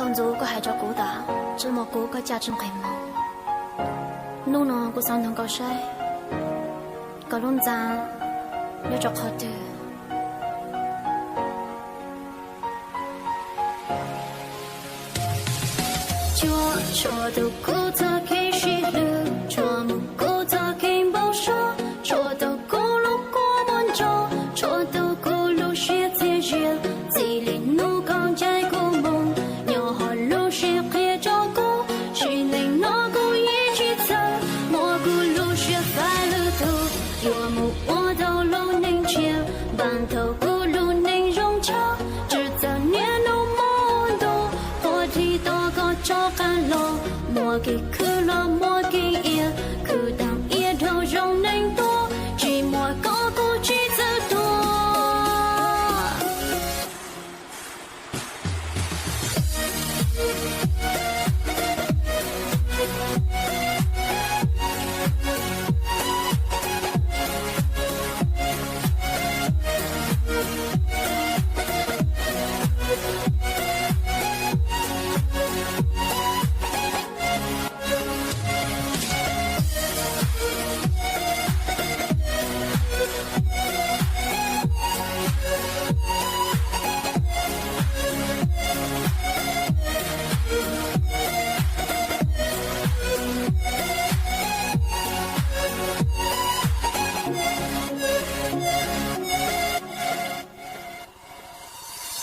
Ntxuv, koj hais rau kuv tas, tsi muaj kuv koj caj tsi nqis mus. Hnub no kuv xav nug koj saib, koj lub ntxa nyob rau qhov twg? Tsuas, tsuas tu kuv txoj kev sib hlub, tsuas mus kuv txoj kev npau suav, tsuas tu kuv lub kua muag ntsos, tsuas tu kuv lub siab txias zias. Txij li hnub koj ncaim kuv mus, nyob hauv lub siab qhia rau kuv, sim neej no kuv yeej tsis txawj muab kuv lub siab faib lwm tus, yuav mus ua tau lub neej tshiab, npaj tau kuv lub neej zoo tshaj. Tsi txawj niaj hnub muaj ntuj, quaj dhi tos koj rov qab los, muaj kev khwv los muaj kev iab, khwv tag iab dhau zoo neeg tuaj, tsis muaj koj kuv tsis txawj tuag.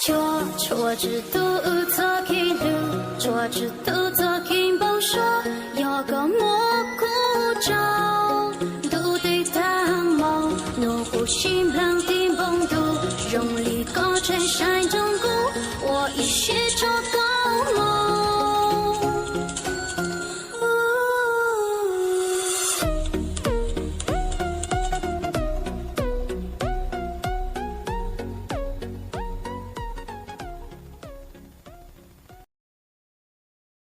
Tsuas, tsuas tsi tu wb txoj kev hlub, tsuas tsi tu txoj kev npau suav, yog koj muab kuv tso ntuj teb tag hmo, nub quv sib nplaag ti npoo ntuj, zoo li koj tseem saib ntsoov kuv, ua ib siab rau koj.